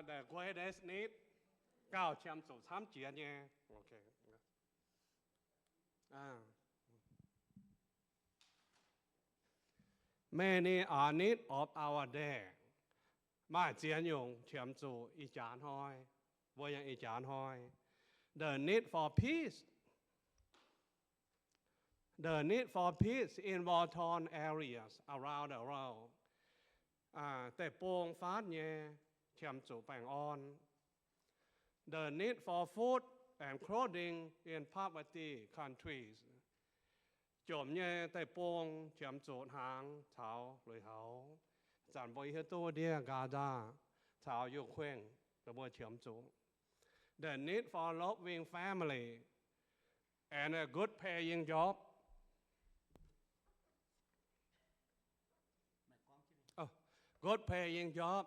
the greatest need, gauh qiemx zuqc camv jiex nyei. Many are need of our day. Maaih ziex nyungc qiemx zuqc ih jaax hnoi, mbuo yangh ih jaax hnoi. The need for peace. The need for peace in war-torn areas around the world. Deic-bung faatv nyei qiemx zuqc baengh orn. The need for food and clothing in poverty countries. Jomc nyei deic-bung qiemx zuqc hnaangx caux lui-houx. Zanc mbuo hiuv duqv ndiev Gaza caux Ukraine, mbuo qiemx zuqc. The need for loving family and a good paying job. Good paying job.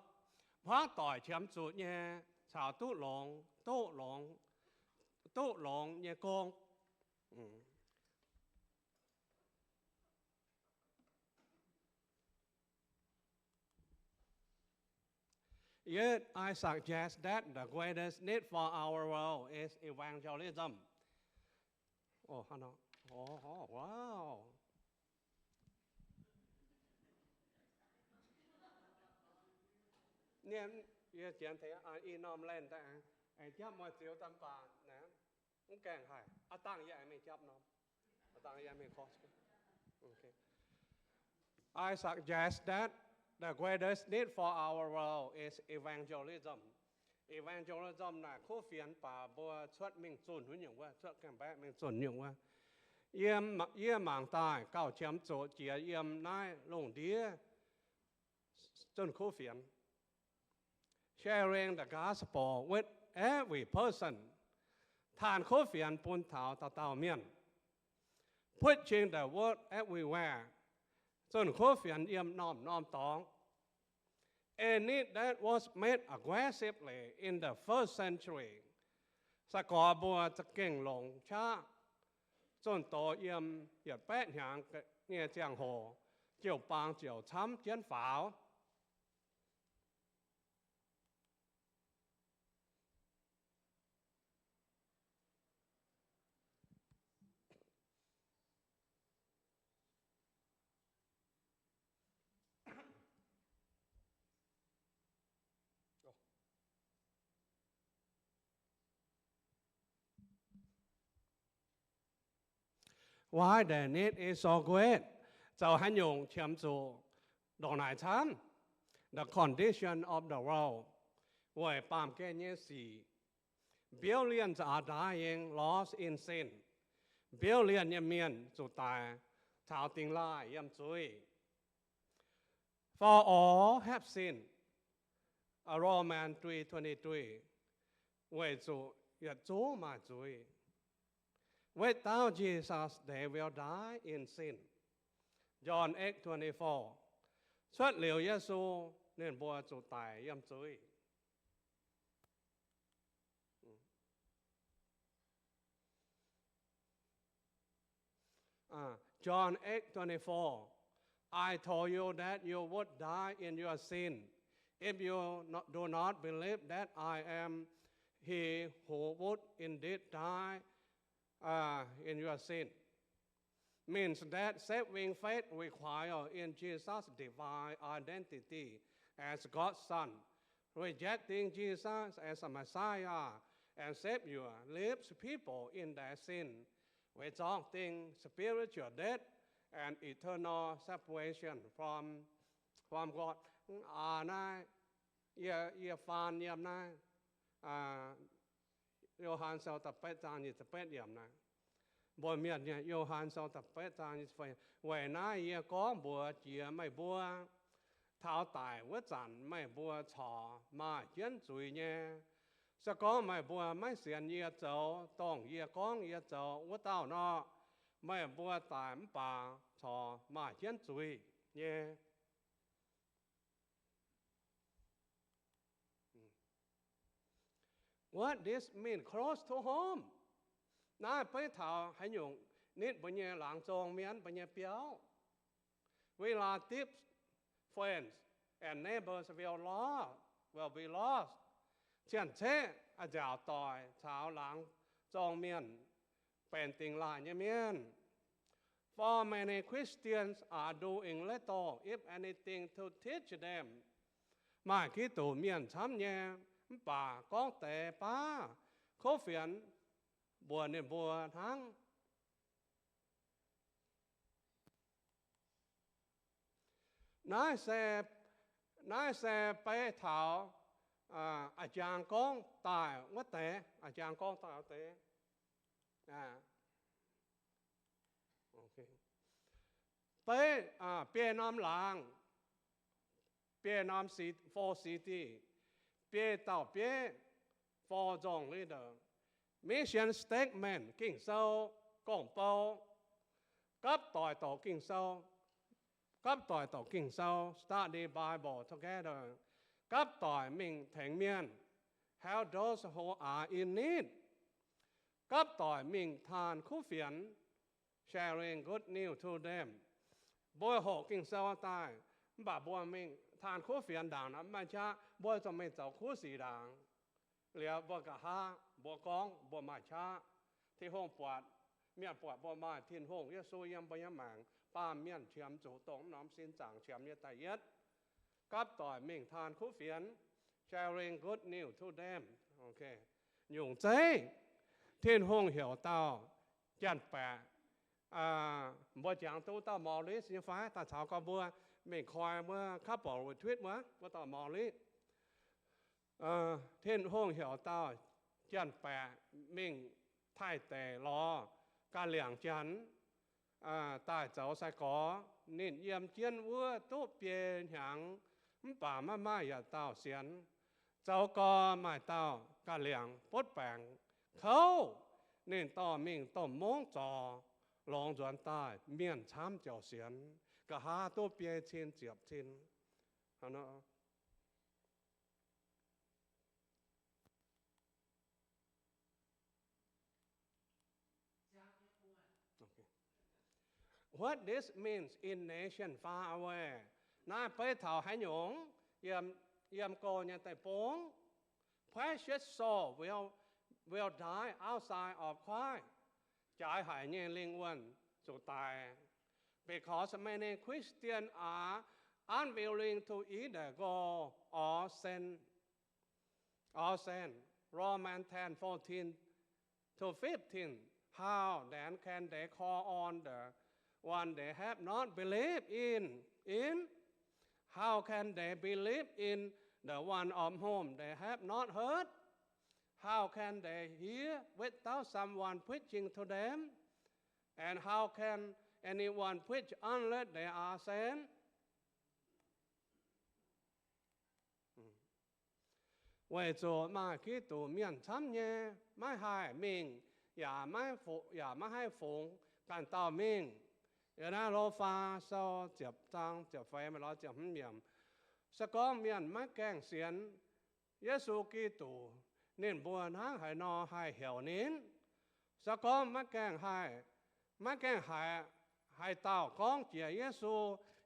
Huaatv doic qiemx zuqc nyei caux duqv longx, duqv longx, duqv longx nyei gong. Yet I suggest that the greatest need for our world is evangelism. Oh, wow. Yie janx tengx i norm laanh daaih, aengx japv muoz-ziux daaih mv baac naaiv mv gaengh haih. Aa dangh yie aengx mingh japv norm. Aa dangh yie mingh kor. I suggest that the greatest need for our world is evangelism. Evangelism naaic kuv fienx baac mbuo cuotv mingh zunh wuov nyungc wuov, cuotv gaengh baeqv mingh zunh nyungc wuov. Yie mangc daaih gauh qiemx zuqc jiex yiem naaiv lungh ndiev zunh kuv fienx. Sharing the gospel with every person. Taanh kuv fienx bun taux dauh dauh mienh. Preaching the word everywhere. Zunh kuv fienx yiem norm-norm dorngx. A need that was met aggressively in the first century. Se gorx mbuo za'gengh longc qaqv zunh doz yiem yietc baeqv hnyangx nyei ziangh hoc, jiu-baang ziouc camv jienv faaux. Why the need is so great? Zoux haaix nyungc qiemx zuqc ndongc naaic camv? The condition of the world. Weic baamh gen nyei sic. Billions are dying, lost in sin. Billion nyei mienh zuqc daic caux dingx laaih yiem zuiz. For all have sinned. Romans three twenty-three. Weic zuqc yietc zungv maaih zuiz. Without Jesus, they will die in sin. John eight twenty-four. Cuotv liuz Yesu, ninh mbuo zuqc daic yiem zuiz. John eight twenty-four. I told you that you would die in your sin. If you no- do not believe that I am he who would indeed die uh, in your sin, means that saving faith requires in Jesus' divine identity as God's Son. Rejecting Jesus as a Messiah and Savior leaves people in their sin, resulting spiritual death and eternal separation from, from God. Aa, naaiv, yie, yie faan yiem naaiv, aa, Yo^han sou da'betv zaang nyic ziepc betv yiemc naaiv. Mbuo mienh nyei Yo^han sou da'betv zaang nyic ziepc betv yiemc. Weic naaiv yie gorngv mbuox jiex meih mbuo, taux daic wuov zanc meih mbuo corc maaih jienv zuiz nyei. Se gorngv meih mbuo maiv sienx yie zoux dongh yie gorngv yie zoux wuov dauh nor, meih mbuo daic mv baac corc maaih jienv zuiz nyei. What this mean close to home? Naaiv beiv taux haaix nyungc nitv mbuo nyei laangz zong mienh, mbuo nyei biauv. Relatives, friends, and neighbors will love will be lost. Cien-ceqv a'nziaauc doic caux laangz zong mienh benx dingx laaih nyei mienh. For many Christians are doing little, if anything, to teach them. Maaih Giduc mienh camv nyei, mv baac gorngv deix baav kuv fienx mbuox ninh mbuo hnangv. Naaiv se, naaiv se beiv taux a'jang gorngv daaih wuov deix, a'jang gorngv daaih wuov deix. Beiv biei norm laangz, biei norm four city, biei dauh bieiv, four zong leaders, mission statement, Ging-Sou gong-bou, gapv doic doqc Ging-Sou, gapv doic doqc Ging-Sou, study Bible together, gapv doic mingh tengx mienh, help those who are in need, gapv doic mingh taan kuv fienx, sharing good news to them. Mbuo hoqc Ging-Sou daaih, mv baac mbuo mingh taan kuv fienx ndaangc nor mv maaih qaqv, mbuo zuqc mingh zoux kuv sic ndaangc. Liuz mbuo nqa'haav mbuo gorngv mbuo maaih qaqv. Tin-Hungh buatc, mienh buatc mbuo maaih Tin-Hungh Yesu yiem mbuo nyei maengc, baamh mienh qiemx zuqc dongh mv norm sin zaangc qiemx nyei da'yietv. Gapv doic mingh taan kuv fienx, sharing good news to them. Nyungc zeiv, Tin-Hungh heuc dauh Janx-Baeqc, mbuo jangx duqv dauh Morris nyei fai, daaih caux gorx mbuo mingh koi wuov couple retreat wuov, wuov dauh Morris. Tin-Hungh heuc dauh Janx-Baeqc mingh Taiv deic lorz ga'liangc Janx daaih zoux sai-gorx. Ninh yiem jienv wuov duqv biei hnyangx, mv baac maiv maaih yietc dauh sienx. Zoux gau maaih dauh ga'liangc butv baengc kouv, ninh dorh mingh domh mungv zorc, longx nzuonx daaih mienh camv ziouc sienx. Nqa'haav duqv biei cin ziepc cin. What this means in nation far away. Naaiv beiv taux haaix nyungc, yiem, yiem go nyei deic-bung. Precious soul will, will die outside of Christ. Jaaix haic nyei lingh wuonh zuqc daix. Because many Christians are unwilling to either go or send, or send. Romans ten fourteen to fifteen. How then can they call on the one they have not believed in? In? How can they believe in the one of whom they have not heard? How can they hear without someone preaching to them? And how can anyone preach unless they are sent? Weic zuqc maaih Giduc mienh camv nyei, maiv haih mingh, yaac maiv, yaac maiv haih fungx ganh dauh mingh. Yiem naaiv Loz-Faa Sou ziepc zaang ziepc feix maiv lorz ziepc hmz yiemc, se gorngv mienh maiv gaengh sienx Yesu Giduc, ninh mbuo hnangv haaix nor haih heuc ninh? Se gorngv maiv gaengh haih, maiv gaengh haiz haaix dauh gorngv jiex Yesu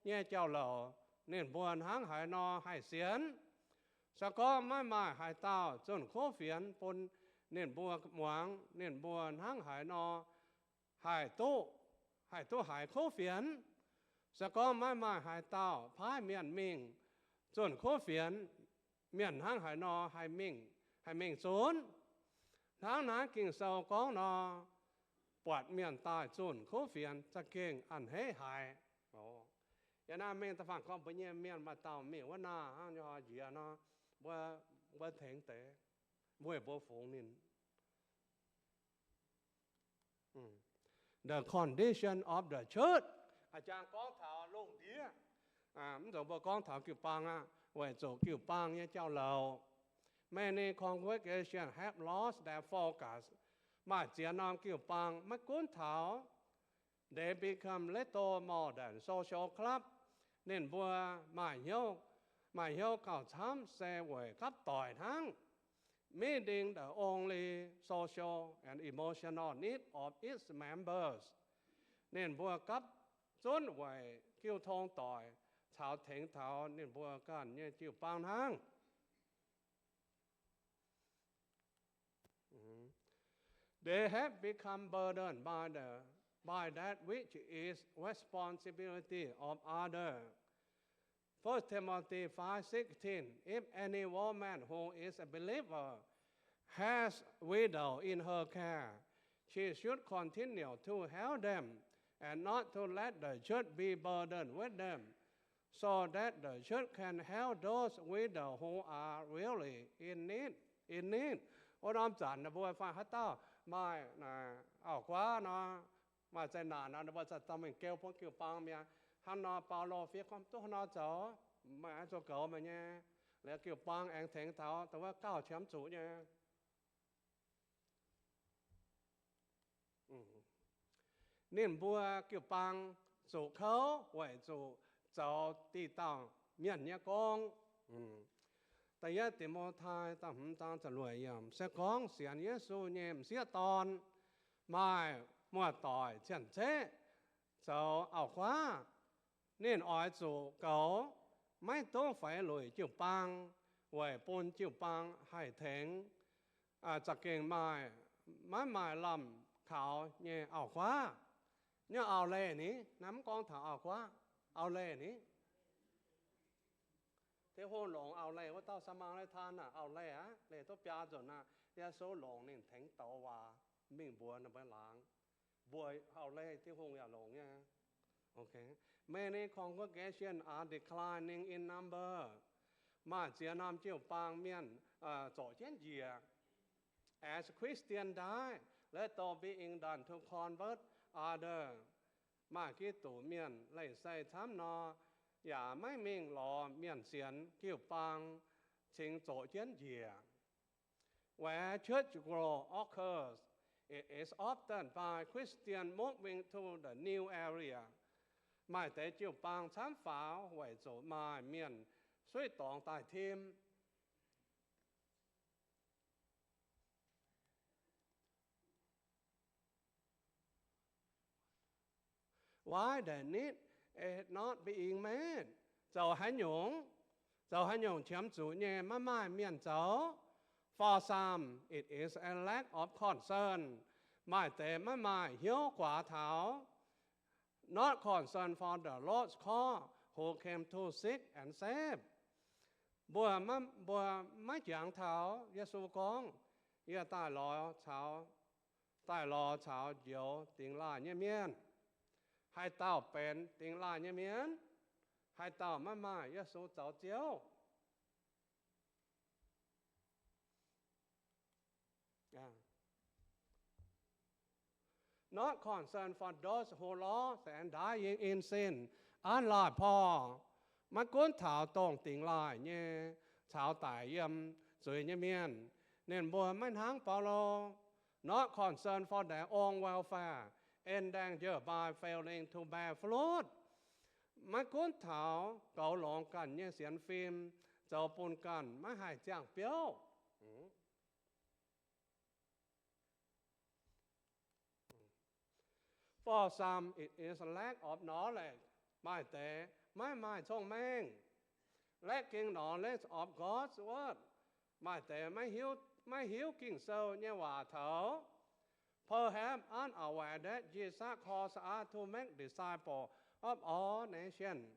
nyei jauv-louc, ninh mbuo hnangv haaix nor haih sienx? Se gorngv maiv maaih haaix dauh zunh kuv fienx bun ninh mbuo muangx, ninh mbuo hnangv haaix nor haih duqv, haih duqv haiz kuv fienx? Se gorngv maiv maaih haaix dauh paaiv mienh mingh zunh kuv fienx, mienh hnangv haaix nor haih mingh, haih mingh zunv? Hnangv naaiv Ging-Sou gorngv nor, buatc mienh daaih zunh kuv fienx za'gengh a'hneiv haic. Yiem naaiv mingh da'faanh gorngv mbuo nyei mienh maaih dauh mingh wuov naaic hnangv njiec nor, mbuo, mbuo tengx deix, weic mbuo fungx ninh. The condition of the church. A'jang gorngv taux lungh ndiev, mv nzunc mbuo gorngv taux jiu-baang aqv, weic zuqc jiu-baang nyei jauv-louc. Many congregations have lost their focus. Maaih ziex norm jiu-baang maiv gunv taux they become little more than social club. Ninh mbuo maaih hnyouv, maaih hnyouv gauh camv se weic gapv doic hnangv, meeting the only social and emotional need of its members. Ninh mbuo gapv zunv weic jiu tong doic caux tengx taux ninh mbuo ganh nyei jiu-baang hnangv. They have become burdened by the, by that which is responsibility of other. First Timothy five sixteen, if any woman who is a believer has widow in her care, she should continue to help them and not to let the church be burdened with them, so that the church can help those widows who are really in need, in need. Wuov norm zanc ninh mbuo fai haaix dauh maaih auv-guaav nor, maaih zeqc naanc nor, ninh mbuo za'gengh mingh geu bun jiu-baang mi'aqv. Hnangv nor Baulo fiev gorngv duqv hnangv nor zoux, maaih zuqc goux meih nyei, liuz jiu-baang aengx tengx taux dongh wuov gauh qiemx zuqc nyei. Ninh mbuo jiu-baang zuqc kouv weic zuqc zoux diqc dauh mienh nyei gong. Da'yietv Ti^mo^tai da'hmz zaang ziepc luoqc yiemc se gorngv sienx Yesu nyei m'sieqv dorn maaih muoz-doic cien-ceqv zoux auv-guaav, ninh oix zuqc goux, maiv dungx feix luic jiu-baang weic bun jiu-baang haih tengx za'gengh maaih, maiv maaih lamh kaux nyei auv-guaav. Nyei auv-leih ni, naaiv mv gorngv taux auv-guaav, auv-leih ni. Tin-Hungh longc auv-leih wuov dauh Saa^maa^li^tan aac, auv-leih aqv, leih duqv biaa nzunc aqv. Yesu longc ninh tengx douz waac mingh mbuox ninh mbuo laangz. Mbuo auv-leih Tin-Hungh yaac longc nyei. Many congregations are declining in number. Maaih ziex norm jiu-baang mienh zorc jienv njiec. As Christians die, let those being done to convert others. Maaih Giduc mienh leih sei camv nor, yaac maiv mingh lorz mienh sienx jiu-baang cingx zorc jienv njiec. Where church growth occurs, it is often by Christians moving to the new area. Maaih deix jiu-baang camv faaux weic zuqc maaih mienh suiv dorngx daaih tim. Why the need is not being met? Zoux haaix nyungc, zoux haaix nyungc qiemx zuqc nyei maiv maaih mienh zoux? For some, it is a lack of concern. Maaih deix maiv maaih hnyouv guaax taux, not concern for the Lord's call, who came to seek and save. Mbuo, mbuo maiv jangx taux Yesu gorngv, yie daaih lorz caux, daaih lorz caux njoux dingx laaih nyei mienh. Haaix dauh benx dingx laaih nyei mienh? Haaix dauh maiv maaih Yesu zoux Ziouv? Not concern for those who lost and dying in sin, unlike Paul. Maiv gunv taux dongh dingx laaih nyei caux daic yiem zuiz nyei mienh, ninh mbuo maiv hnangv Baulo, not concern for their own welfare, endangered by failing to bear fruit. Maiv gunv taux goux longx ganh nyei sienx fim, zoux bun ganh maiv haih ziangh biouv. For some, it is a lack of knowledge. Maaih deix maiv maaih cong-mengh, lacking knowledge of God's word. Maaih deix maiv hiuv Ging-Sou nyei waac taux. Perhaps unaware that Jesus calls us to make disciples of all nations.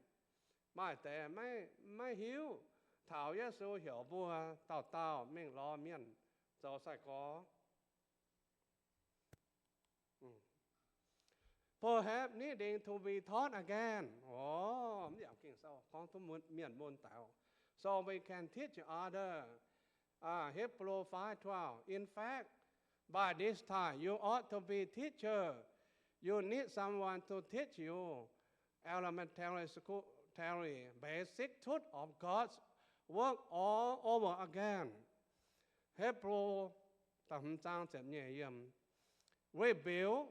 Maaih deix maiv hiuv taux Yesu heuc mbuo dauh dauh mingh lorz mienh zoux sai-gorx. Perhaps needing to be taught again. Mv yaac Ging-Sou gorngv duqv mienh mun daux. So we can teach others. Hebrews five twelve. In fact, by this time you ought to be teacher. You need someone to teach you elementary school, elementary basic truth of God's work all over again. Hebrew da'hmz zaang ziepc nyeic yiem. Rebuild,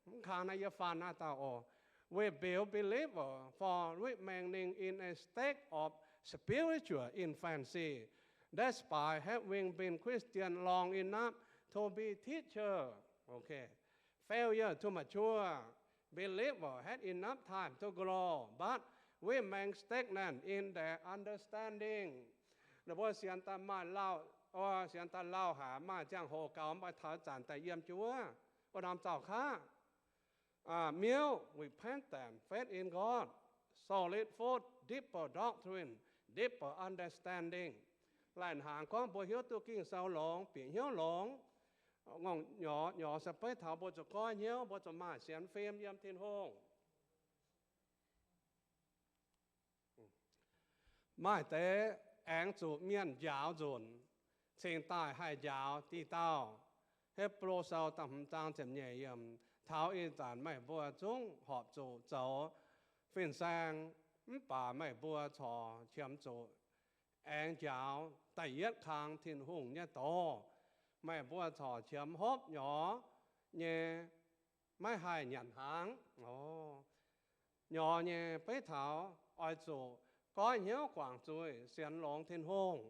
mv kang naaiv yie faan naaiv dauh oc. Rebuild believer for remaining in a state of spiritual infancy, despite having been Christian long enough to be teacher. Okay. Failure to mature. Believer had enough time to grow, but remain stagnant in their understanding. Ninh mbuo sienx daaih maaih lauh Sienx daaih lauh haic, maaih ziangh hoc gaux, mv baac taux zanc daaih yiem jienv wuov, wuov norm zaux kaqv. Miuv, repentance, faith in God, solid food, deeper doctrine, deeper understanding. Laih hnaangx gorngv mbuo hiuv duqv Ging-Sou longx, bieqc hnyouv longx, ngongh nyorx, nyorx se beiv taux mbuo zuqc goiv hnyouv, mbuo zuqc maaih sienx fim yiem Tin-Hungh. Maaih deix aengx zuqc mienh njaaux nzunc, cingx daaih haih njaaux diqc dauh. Hepv^lu Sou da'hmz zaang ziepc nyeic yiemc, taux ih zanc meih mbuo zungv horpc zuqc zoux fin-saeng, mv baac meih mbuo corc qiemx zuqc aengx njaaux da'yietv kang Tin-Hungh nyei doz. Meih mbuo corc qiemx hopv nyorx nyei, maiv haih nyanc hnaangx. Nyorx nyei beiv taux oix zuqc goiv hnyouv guangc zuiz, sienx longx Tin-Hungh.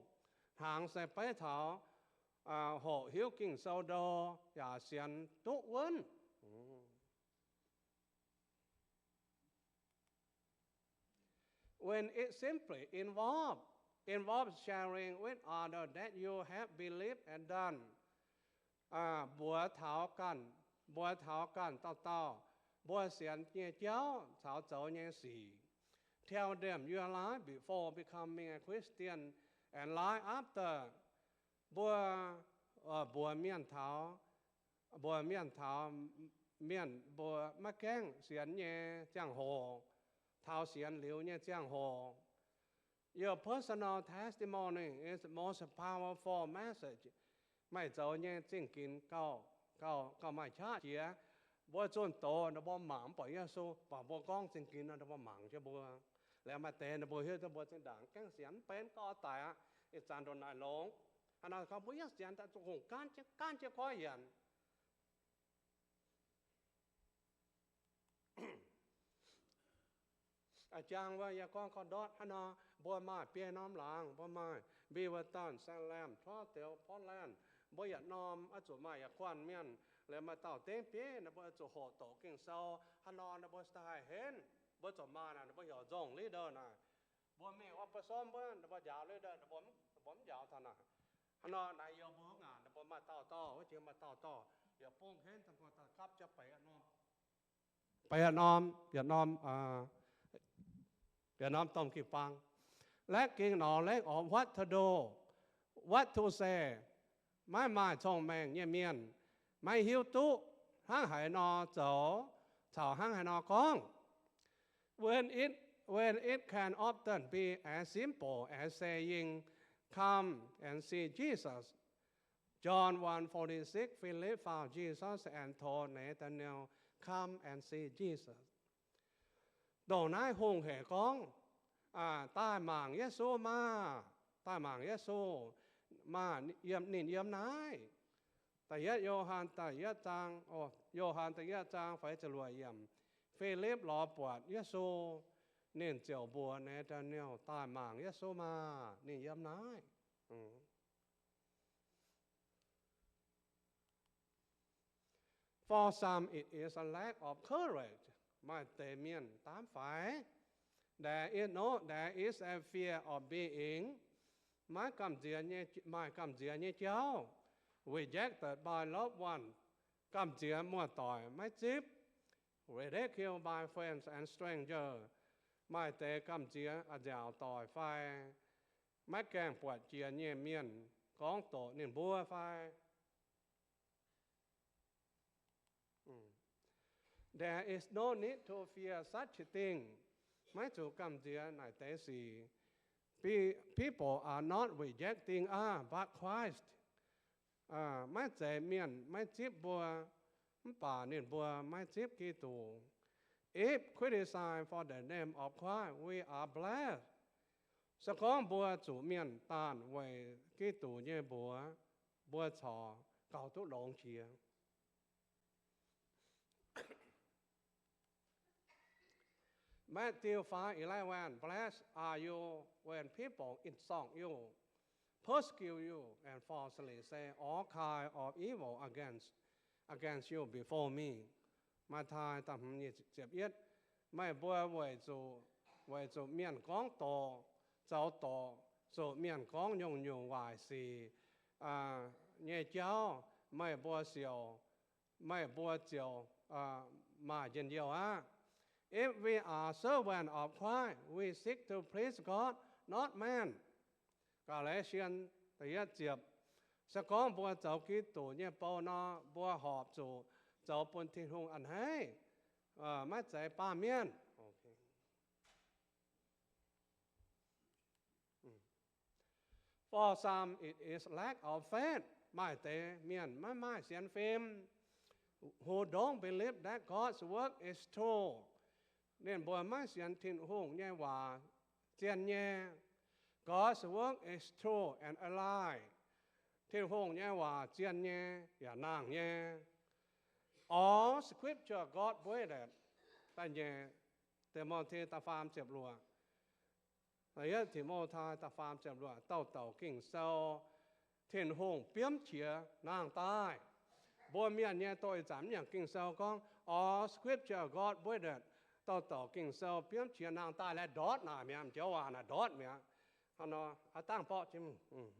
Hnaangx se beiv taux hoqc hiuv Ging-Sou ndo yaac sienx duqv wuonv. When it simply involve, involves sharing with others that you have believed and done. Mbuox taux ganh, mbuox taux ganh dauh dauh mbuo sienx nyei jauv caux zoux nyei sic. Tell them your life before becoming a Christian and life after. Mbuo mbuox mienh taux, mbuox mienh taux mienh mbuo maiv gaengh sienx nyei ziangh hoc, taux sienx liuz nyei ziangh hoc. Your personal testimony is the most powerful message. Meih zoux nyei zingh ginx gauh, gauh, gauh maaih qaqv jiex. Mbuo zunh doz ninh mbuo mangc mv buatc Yesu, mv baac mbuo gorngv zingh ginx nor ninh mbuo mangc jienv mbuo. Liuz maaih deix ninh mbuo hiuv duqv mbuo zinh ndaangc gaengh sienx mv benx, gauh daic aqv. Ih zanc ndongc naaic longx. Haaix nor gorngv mbuo yaac sienx daaih zuqc hungh gaanv jienv, gaanv jienv goiv yienc. A'jang wuov yie gorngv gorngv ndortv hnangv nor, mbuo maaih biei norm laangz, mbuo maaih Beaverton, Salem, Trousdale, Portland, mbuo yietc norm oix zuqc maaih yietc guanh mienh, liuz maaih dauh dengv bieiv ninh mbuo oix zuqc hoqc doqc Ging-Sou. Hnangv nor ninh mbuo daaih haih henv, mbuo zuqc maaih naaic, ninh mbuo heuc nzong leader naaic. Mbuo mingh oix bun sou mbuo, ninh mbuo njaaux leader, ninh mbuo mv njaaux taux naaic. Hnangv nor naaic yiem mbuo ngaanc ninh mbuo maaih dauh dauh, wuov jiex maaih dauh dauh, yaac bungx henv daaih mbuo daaih gapv jienv beic norm, beic norm, yietc norm, yietc norm domh jiu-baang. Lacking knowledge of what to do, what to say. Maiv maaih cong-mengh nyei mienh, maiv hiuv duqv hnangv haaix nor zoux caux hnangv haaix nor gorngv. When it, when it can often be as simple as saying, Come and see Jesus. John one forty-six, Philip found Jesus and told Nathanael, Come and see Jesus. Ndongc naaiv hungh hec gorngv, Daaih mangc Yesu maah! Daaih mangc Yesu maah! Yiem, ninh yiem naaiv. Da'yietv Yo^han da'yietv zaang, Yo^han da'yietv zaang feix ziepc luoqc yiemc, Filipv lorz buatc Yesu, ninh ziouc mbuox Naetc^daa^niel, Daaih mangc Yesu maah! Ninh yiem naaiv. For some, it is a lack of courage. Maaih deix mienh daamv faix. There is no, there is a fear of being, maiv gamh nziex nyei, maaih gamh nziex nyei jauv, rejected by loved one, gamh nziex muoz-doic maiv zipv, ridiculed by friends and strangers, maaih deix gamh nziex a'nziaauc doic fai maiv gaengh buatc jiex nyei mienh gorngv doqc ninh mbuo fai. There is no need to fear such things. Maiv zuqc gamh nziex naaic deix sic. People are not rejecting us, but Christ. Maiv zeiz mienh maiv zipv mbuo, mv baac ninh mbuo maiv zipv Giduc. If criticized for the name of Christ, we are blessed. Se gorngv mbuo zuqc mienh daanh weic Giduc nyei mbuox, mbuo corc gauh duqv longx jiex. Matthew five eleven, Blessed are you when people insult you, persecute you, and falsely say all kind of evil against, against you before me. Matv^taai da'hmz nyic ziepc yietv. Meih mbuo weic zuqc, weic zuqc mienh gorngv doqc, zoux doqc, zuqc mienh gorngv nyungc-nyungc waaic sic, nyei jauv meih mbuo siouc, meih mbuo ziouc maaih njien-youh aqv. If we are servants of Christ, we seek to please God, not man. Ga'laasie da'yietv ziepc, se gorngv mbuo zoux Giduc nyei bou nor, mbuo horpc zuqc zoux bun Tin-Hungh a'hneiv, maiv zeiz baamh mienh. For some it is lack of faith. Maaih deix mienh maiv maaih sienx fim, who don't believe that God's word is true. Ninh mbuo maiv sienx Tin-Hungh nyei waac zien nyei. God's word is true and alive. Tin-Hungh nyei waac zien nyei yaac nangh nyei. All scripture God breathed. Da'nyeic Ti^mo^tai da'faam ziepc luoqc. Da'yietv Ti^mo^tai da'faam ziepc luoqc, dauh douc Ging-Sou Tin-Hungh biomv qiex nangh daaih. Mbuo mienh nyei doix zanc mv yangc Ging-Sou gorngv, all scripture God breathed, dauh douc Ging-Sou biomv qiex nangh daaih, laih ndortv naaic mi'aqv, joux waac naaic ndortv mi'aqv. Hnangv nor, aa dangh borqv jienv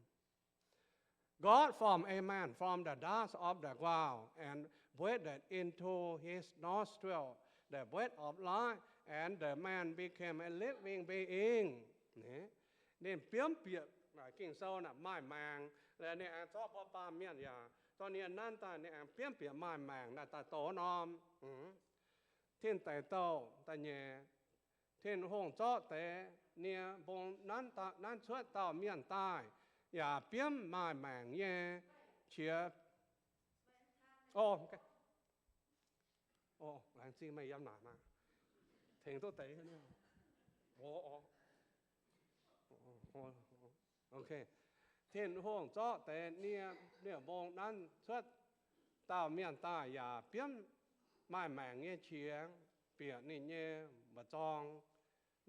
God formed a man from the dust of the ground and breathed into his nostril the breath of life, and the man became a living being. Ninh biomv bieqc, Ging-Sou naaic maaih maengc, ninh aengx zorqv mbuo baamh mienh yaac zorqv nie nanv daaih, ninh aengx biomv bieqc maaih maengc naaic daaih douz norm. Tin deic douh da'nyeic, Tin-Hungh zorqv deix nie mbong nanv cuotv dauh mienh daaih, yaac biomv maaih maengc nyei qiex. Laengz zingh meih yiem naaic maah. Tengx duqv deix. Tin-Hungh zorqv deix nie, nie mbong nanv cuotv dauh mienh daaih yaac biomv maaih maengc nyei qiex bieqc ninh nyei mba'zorng,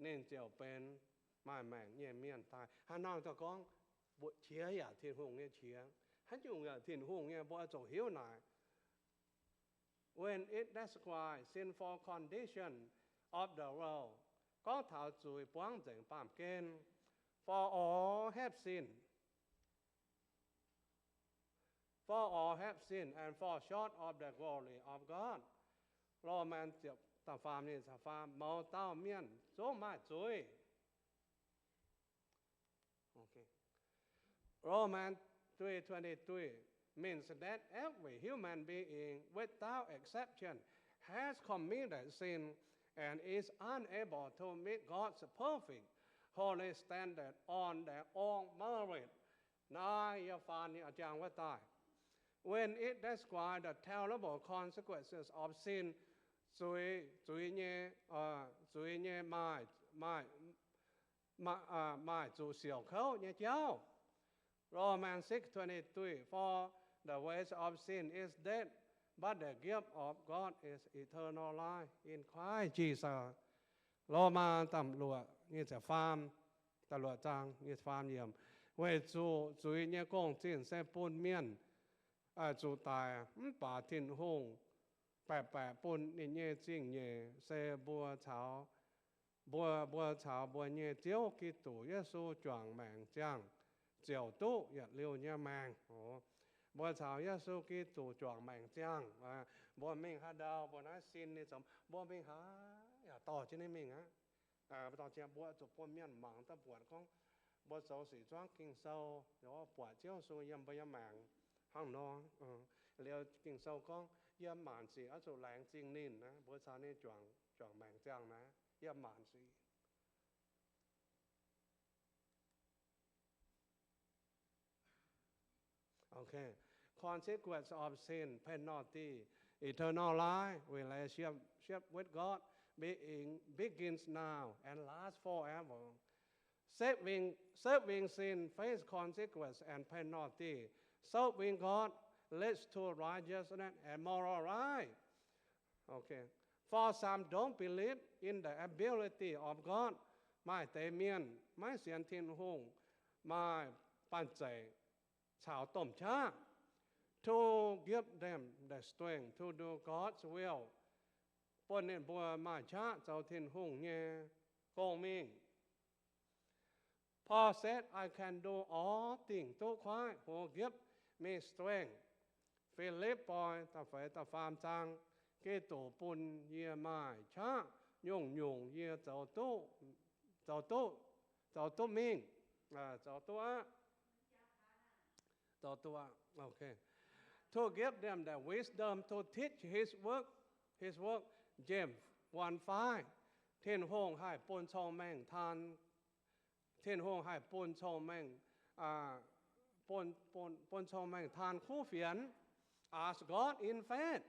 ninh ziouc benx maaih maengc nyei mienh daaih. Hnangv nor daaih gorngv, mbuo qiex yaac Tin-Hungh nyei qiex. Haaix nyungc yaac Tin-Hungh nyei, mbuo oix zuqc hiuv naaic. When it describes sinful condition of the world, gorngv taux zuiz buangv nzengc baamh gen, for all have sinned, for all have sinned and fall short of the glory of God. Lomaa ziepc da'faam nyic ziepc faam, mouz dauh mienh zungv maaih zuiz. Romans three twenty-three means that every human being, without exception, has committed sin and is unable to meet God's perfect, holy standard on their own merit. Naaiv yie faan nyei jangx wuov daaih. When it describes the terrible consequences of sin, zuiz, zuiz nyei, zuiz nyei maaih, maaih, maaih zuqc siouc kouv nyei jauv. Romans six twenty-three, for the wages of sin is death, but the gift of God is eternal life in Christ Jesus. Lomaa da'luoqc nyic ziepc faam, da'luoqc zaang nyic ziepc faam yiemc, weic zuqc zuiz nyei gong-zinh se bun mienh zuqc daic, mv baac Tin-Hungh baeqc baeqc bun ninh nyei zingh nyeic se mbuo caux, mbuo, mbuo caux mbuo nyei Ziouv Giduc Yesu juangc maengc ziangh ziouc duqv yietc liuz nyei maengc. Mbuo caux Yesu Giduc juangc maengc ziangh, mbuo mingh haaix ndau mbuo naaiv sin nyei zoux, mbuo mingh haaix yaac dorh jienv ninh mingh aqv. Mbuo dorh jienv, mbuo zuqc bun mienh mangc daaih buatc gorngv mbuo zoux sic zuangv Ging-Sou, buatc Ziouv Yesu yiem mbuo nyei maengc hnangv nor. Liuz Ging-Sou gorngv yiem maanc sic oix zuqc laengz zingh ninh naaiv, mbuo caux ninh juangc, juangc maengc ziangh naaiv yiem maanc sic. Okay. Consequence of sin, penalty, eternal life, relationship with God, being, begins now and lasts forever. Saving, saving sin face consequence and penalty. Serving God leads to righteousness and moral life. Okay. For some don't believe in the ability of God. Maaih deix mienh maiv sienx Tin-Hungh maaih banh zeic caux domh qaqv to give them the strength to do God's will, bun ninh mbuo maaih qaqv zoux Tin-Hungh nyei gong-mingh. Paul said, I can do all things through Christ who gives me strength. Filipv^poi da'feix da'faam zaang, Giduc bun yie maaih qaqv nyungc-nyungc yie zoux duqv, zoux duqv, zoux duqv mingh, zoux duqv aqv. Zoux duqv aqv. Okay. To give them the wisdom to teach his work, his work. James one five. Tin-Hungh haih bun cong-mengh taan, Tin-Hungh haih bun cong-mengh, bun, bun, bun cong-mengh taan kuv fienx. Ask God in faith.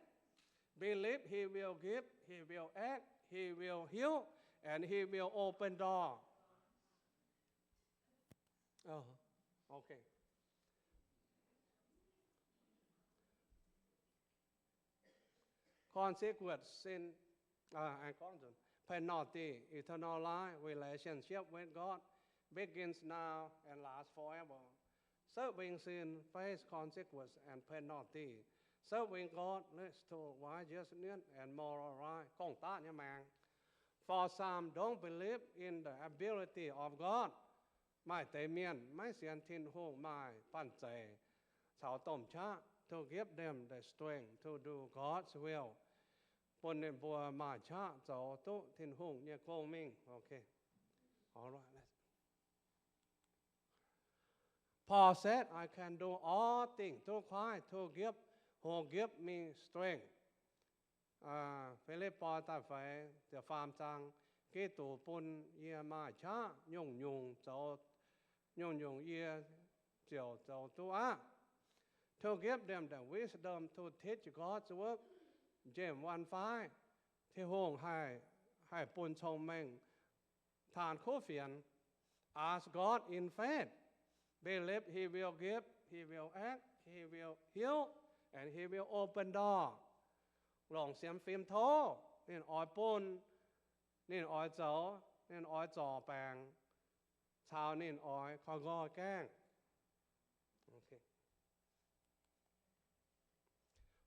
Believe he will give, he will act, he will heal, and he will open door. Okay. Consequence, sin, uh, and consequence, penalty, eternal life, relationship with God begins now and lasts forever. Serving sin face consequence and penalty. Serving God leads to righteousness and moral life. กล้องตา nyei maengx. For some don't believe in the ability of God. Maaih deix mienh maiv sienx Tin-Hungh maaih banh zeic caux domh qaqv to give them the strength to do God's will, bun ninh mbuo maaih qaqv zoux duqv Tin-Hungh nyei gong mingh. Okay. All right. Paul said, I can do all things through Christ who give, who give me strength. Filipv^poi da'feix ziepc faam zaang, Giduc bun yie maaih qaqv nyungc-nyungc zoux, nyungc-nyungc yie ziouc zoux duqv aqv. To give them the wisdom to teach God's work. James one five. Tin-Hungh haih, haih bun cong-mengh taan kuv fienx. Ask God in faith. Believe he will give, he will act, he will heal, and he will open door. Longc sienx fim tov, ninh oix bun, ninh oix zoux, ninh oix zorc baengc, caux ninh oix koi nqoi gaengh.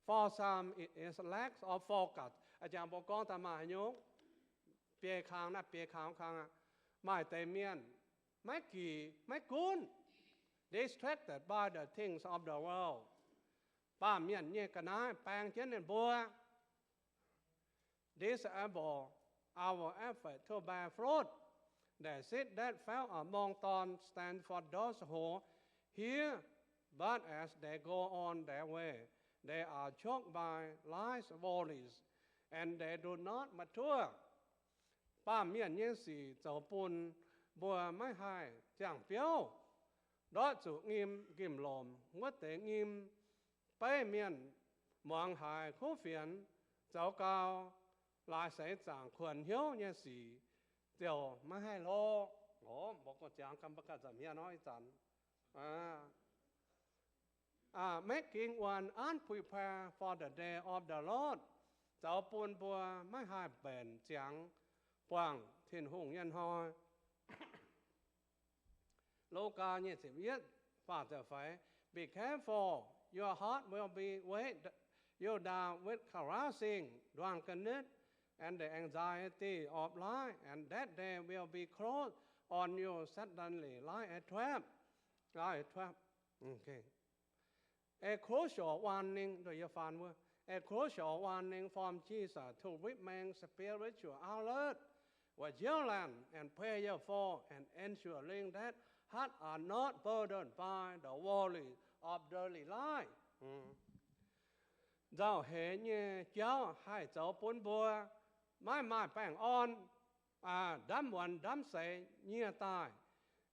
For some, it is lack of focus. A'jangc mbuo gorngv daaih maaih haaix nyungc? Biei kang naaiv, biei kang kang aqv. Maaih deix mienh maiv gix maiv gunv, distracted by the things of the world. Baamh mienh nyei ga'naaiv baeng jienv ninh mbuo, disable our effort to bear fruit. The seed that fell among thorns stand for those who hear, but as they go on their way, they are choked by life's worries, and they do not mature. Baamh mienh nyei sic zoux bun mbuo maiv haih ziangh biouv, ndortv zuqc nyim nqimh lomc wuov deix nyim. Beiv mienh muangx haiz kuv fienx, zoux gau, laaix seix zaangc kuonx hnyouv nyei sic ziouc maiv haih hlo. Mbuo gorngv ziangx ganh mbuo ganh nza'hmien nor ih zanc. Making one unprepared for the day of the Lord, zoux bun mbuo maiv haih mbenc ziangx buangh Tin-Hungh nyei hnoi. Lugaa nyic ziepc yietv faah ziepc feix, Be careful, your heart will be weighed you down with carousing, drunkenness, and the anxiety of life, and that day will be close on you suddenly like a thief, like a thief. A crucial warning, a crucial warning from Jesus to remain spiritual alert, vigilant and prayerful, and ensuring that hearts are not burdened by the worry of daily life. Nzauh heix nyei jauv haih zoux bun mbuo maiv maaih baengh orn, ndamv muonz ndamv seix nyie daaih.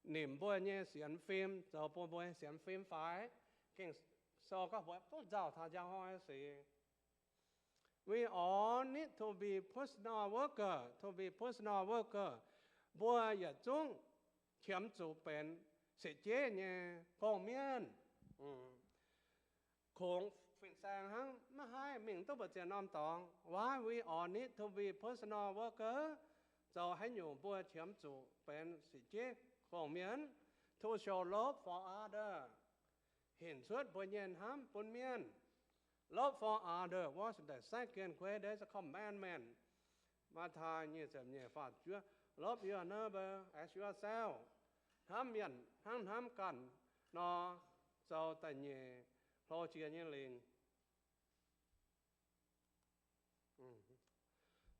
Nimc mbuo nyei sienx fim, zoux bun mbuo nyei sienx fim faix. Ging-Sou gorngv mbuo duqv nzauh taux njang hnoi sic. We all need to be personal worker, to be personal worker. Mbuo yietc zungv qiemx zuqc benx sieqv-jeiv nyei gong-mienh. Kungx fin-saeng hnangv maiv haih mingh duqv mbu'ziex norm dorngx. Why we all need to be personal worker? Zoux haaix nyungc mbuo qiemx zuqc benx sieqv-jeiv gong-mienh? To show love for other. Hinc cuotv mbuo nyei hnamv bun mienh. Love for other was the second greatest commandment. Matv^taai nyic ziepc nyeic faah juov, Love your neighbor as yourself. hnamv mienh hnangv hnamv ganh nor, zoux da'nyeic hlo jiex nyei lingc.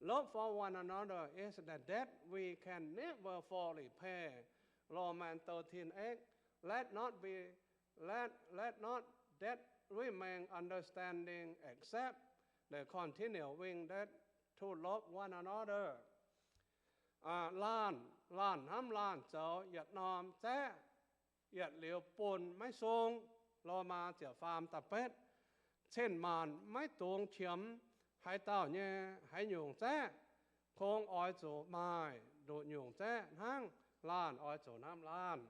Love for one another is the debt we can never fully pay. Romans thirteen eight. Let not be, let, let not that remain understanding except the continuing debt to love one another. Laanh, laanh hnamv laanh zoux yietc norm zaeqv, yietc liuz bun maiv sung. Lomaa ziepc faam da'betv. Cin-maanc maiv dungx qiemx haaix dauh nyei haaix nyungc zaeqv, kungx oix zuqc maaih nduqc nyungc zaeqv hnangv. Laanh oix zuqc hnamv laanh.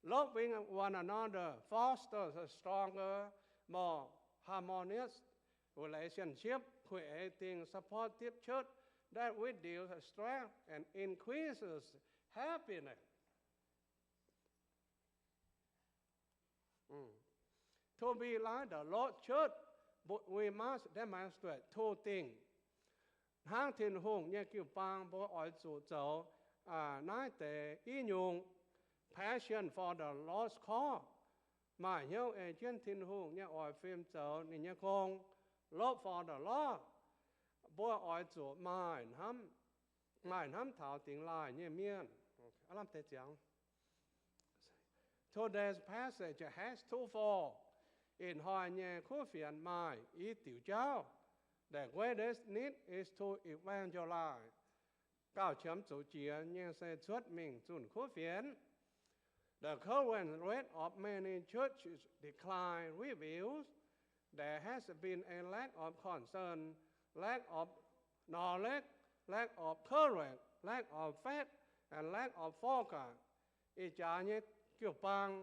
Loving one another fosters a stronger, more harmonious relationship, creating supportive church that reduces stress and increases happiness. To be like the Lord's church, we must demonstrate two things. Hnangv Tin-Hungh nyei jiu-baang mbuo oix zuqc zoux naaiv deix i nyungc: passion for the Lord's cause, maaih hnyouv ei jienv Tin-Hungh nyei oix fim zoux ninh nyei gong. Love for the Lord, mbuo oix zuqc maaih hnamv, maaih hnamv taux dingx laaih nyei mienh. Today's passage has twofold. Ih hnoi nyei kuv fienx maaih i diuc jauv. The greatest need is to evangelize. Gauh qiemx zuqc jiex nyei se cuotv mingh zunh kuv fienx. The current rate of many churches' decline reveals there has been a lack of concern, lack of knowledge, lack of courage, lack of faith, and lack of focus. Ih jaax nyei jiu-baang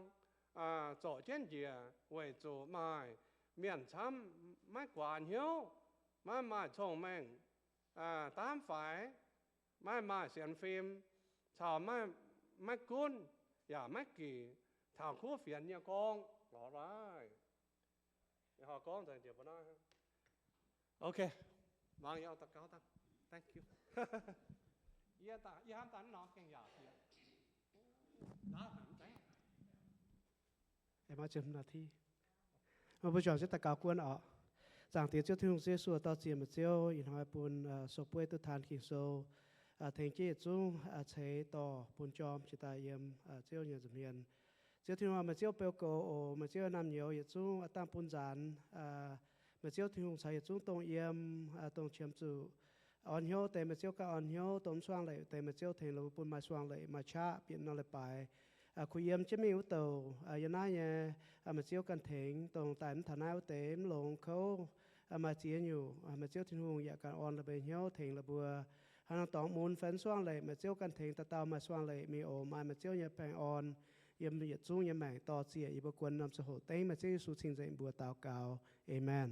zorc jienv njiec weic zuqc maaih mienh camv maiv guaax hnyouv, maiv maaih cong-mengh, daamv faix, maiv maaih sienx fim, caux maiv gunv yaac maiv gic taux kuv fienx nyei gong. Mbuo juangc jienv daux gaux guon oc. Zaangc Diex Ziouv Tin-Hungh, Ziouv Yesu, dorh ziec meih Ziouv ih hnoi bun sou bueiv duqv taan Ging-Sou, tengx jienv yietc zungv ceix dorh bun jorm jiex daaih yiem Ziouv nyei nza'hmien. Ziouv Tin-Hungh, meih Ziouv beu goux oc. Meih Ziouv naamh nyouz yietc zungv dangh bun nzaanx. Meih Ziouv Tin-Hungh caux yietc zungv dongh yiem, dongh qiemx zuqc orn hnyouv deix, meih Ziouv ganh orn hnyouv. Dongh mv suangv leic deix, meih Ziouv tengx la'bun maaih suangv leic, maaih qaqv bieqc nor leiz-baaix kuh yiem jienv mingh wuov douc. Yiem naaiv nyei, meih Ziouv ganh tengx dongh daaih mv taux naaiv wuov deix mv longx kouv, maaih ziex nyungc, meih Ziouv Tin-Hungh yaac ganh orn la'mbeih hnyouv tengx la'mbuo. Hnangv nor dorngx mun fai mv suangv leic, meih Ziouv ganh tengx dauh dauh maaih suangv leic mingh oc. Maaih meih Ziouv nyei baengh orn yiem yietc zungv nyei maengc dorh ziec yie mbuo guon norm ziangh hoc dengv meih Ziouv Yesu cing-nzengc mbuox daux gaux. Aamen.